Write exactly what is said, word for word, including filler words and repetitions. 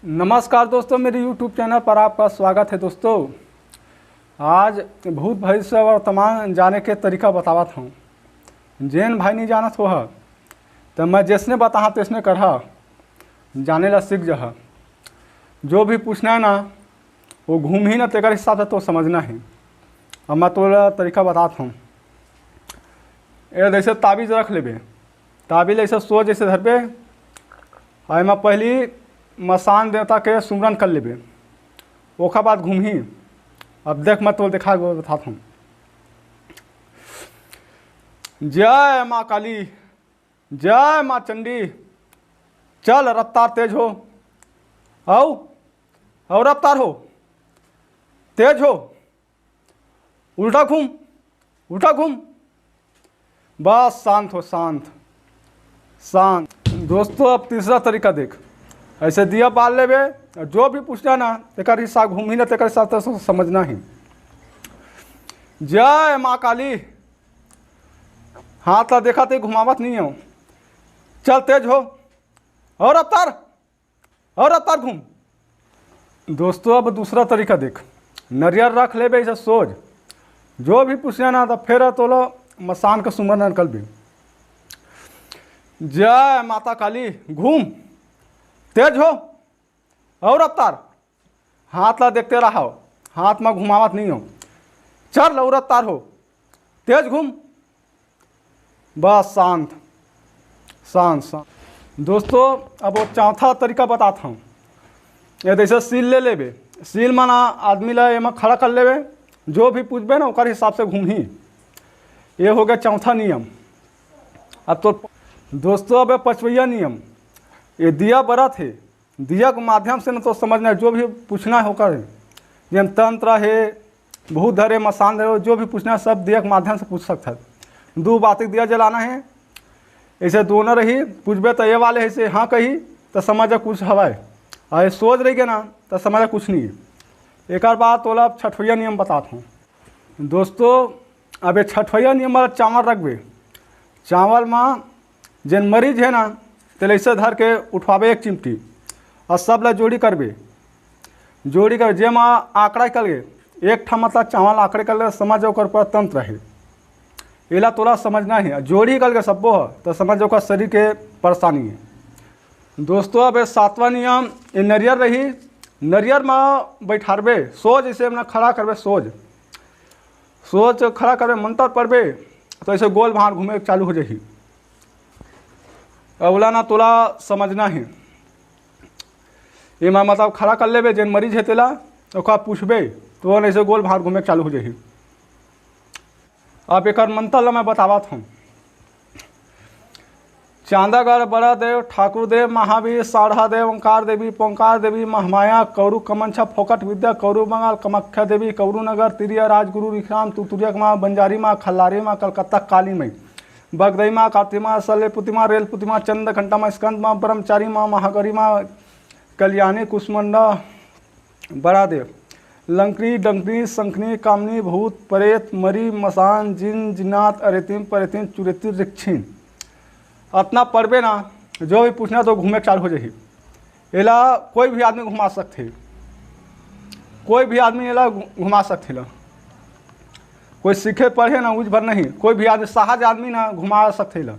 नमस्कार दोस्तों, मेरे YouTube चैनल पर आपका स्वागत है। दोस्तों, आज भूत भविष्य वर्तमान जाने के तरीका बतावत हूँ। जेन भाई नहीं जानत हो ह, तो मैं जैसने बताहा तैसने करहा, जाने ला सीख जहा। जो भी पूछना है ना, वो घूम ही ना, तेकर हिसाब से तो समझना है। अब मैं तोला तरीका बतात हूँ। ये जैसे ताबीज रख लेबे, ताबीज ऐसे सोच जैसे धरबे, और एमा पहली मसान देवता के सुमरन कर लेबे, ओकर बाद घूमही। अब देख, मैं तोला देखा के बतात हूँ। जय माँ काली, जय माँ चंडी, चल रफ्तार तेज हो, आओ, आओ रफ्तार हो, तेज हो, उल्टा घूम, उल्टा घूम, बस शांत हो, शांत, शांत। दोस्तों, अब तीसरा तरीका देख, ऐसे दिया बाल लेबे, जो भी पूछना ना, तेकर हिसाब घूम ही ना, तेकर हिसाब से समझना ही। जय माँ काली, हाथ ला देखा ते घुमावत नहीं हो, चल तेज हो, और रफ्तार, और रफ्तार घूम। दोस्तों, अब दूसरा तरीका देख, नरियर रख लेबे ऐसे सोच, जो भी पूछना ना, तो फिर तोला मसान के सुमरन कर लेबे। जय माता काली, घूम, तेज हो, और रफ्तार, हाथ ला देखते रहो, हाथ में घुमावत नहीं हो, चल और रफ्तार हो, तेज घूम, बस शांत, शांत, शांत। दोस्तों, अब वो चौथा तरीका बतात हूँ। ये जैसे सील ले लेबे, सील माना आदमी ला एमा खड़ा कर लेबे, जो भी पूछबे ना, ओकर हिसाब से घूमही। ये हो गया चौथा नियम। अब तो दोस्तों, अब ये पचवैया नियम, ये दिया बरत है, दिया के माध्यम से ना तो समझना है, जो भी पूछना है ओकर, जेन तंत्र है, भूत धरे, मसान धरे, जो भी पूछना है, सब दिया के माध्यम से पूछ सकता है। दू बाती दिया जलाना है, ऐसे दोनों रही, पूछबे तो ये वाले ऐसे हाँ कही, तो समझ जा कुछ हवाए, और ये सोच रही के ना, तो समझ जा कुछ नहीं है। एक बार तोला अब छठवैया नियम बतात हूँ। दोस्तों, अब ये छठवैया नियम वाला चावल रखबे, चावल में जेन मरीज है ना, तेला ऐसे धर के उठवाबे एक चिमटी, और सब ला जोड़ी करबे, जोड़ी कर जेमा आंकड़ा निकल गए, एक ठा मतलब चावल आंकड़े कर ले, समझ ओकर पूरा तंत्र है। एला तोला समझना है, जोड़ी निकल के सब्बो ह, तो समझ ओकर शरीर के परेशानी है। दोस्तों, अब ये सातवां नियम, ये नरियर रही, नरियर में बैठारबे सोच, इसे अपना खड़ा करबे सोच, सोच खड़ा करबे, मंत्र पढ़बे, तो ऐसे गोल भांड़ घूमे चालू हो जाही। अवला ना तोला समझना है, एमा मतलब खड़ा कर लेबे, जेन मरीज है तेला, ओका पूछबे, तो वो ऐसे गोल भांड़ घूमे चालू हो जाही। अब एकर मंत्र ला मैं बतावत हूँ। चांदागढ़ बड़ा देव, ठाकुर देव, महावीर, साढ़ा देव, ओंकार देवी, पोंकार देवी, महामाया, कौरू कमंछा, फोकट विद्या, कौरू बंगाल, कमख्या देवी, कौरू नगर, तिरिया राजगुरु, विश्राम, तुतुरिया माँ, बंजारी माँ, खल्लारी माँ, कलकत्ता काली माई, बगदई माँ, काती माँ, सलेपुती माँ, रेलपुती माँ, चंद घंटा माँ, स्कंद माँ, ब्रह्मचारी माँ, महागौरी माँ, कल्याणी कुसमंडा, बड़ा देव, लंकनी, डंकनी, संखनी, कामनी, भूत, प्रेत, मरी, मसान, जिन, जिन्नात, अरेतिन, परेतिन, चुरेतिन, रिक्षिन। अतना पढ़बे ना, जो भी पूछना तो घूमे चालू हो जाही। एला कोई भी आदमी घुमा सकथे, कोई भी आदमी एला घु-, घुमा सकथे ला। कोई सीखे पढ़े ना, उज भर नहीं, कोई भी आदमी, सहज आदमी ना घुमा सकथे ला।